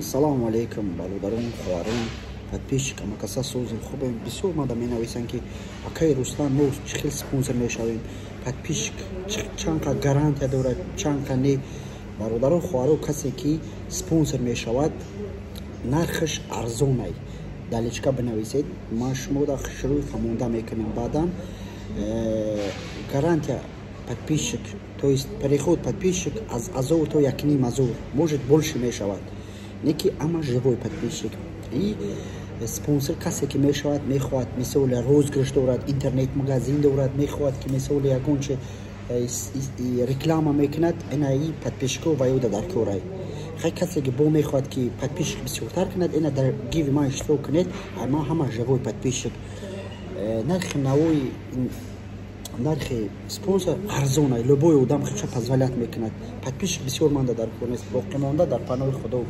Салому алейкум, бародарон, хоҳарон, подписчик, амакаса, созим, хубем. Бисёр мада менависанд, ки акаи Руслан, мо чӣ хел спонсор мешавем, подписчик чанд қа гарантия дорад, чанд қа не. Бародарон, хоҳарон, касе ки спонсор мешавад, нархаш арзонай. Дар личка бинависед, ман шуморо шурӯъ фаҳмонда мекунам. Баъдан гарантия подписчик, то есть переход подписчик аз 1000 то 1500, может, больше мешавад, не ки ама живой подписчик. И спонсор касе ки мешавад, мехоҳад, мисоли, розыгрыш дорад, интернет магазин дорад, мехоҳад, ки, мисоли, ягонче реклама мекунад, инаи подписчико ва ёда дар корай. Хай, касе ки бо мехоҳад, ки подписчик бисёртар кунад, ина дар гиви ман иштирок кунед. Ма ҳама живой подписчик. Нархи навои, нархи спонсор арзона, любой одам худша позволять мекунад. Подписчик бисёр манда дар кор нест. Боқимонда дар паноҳи Худо.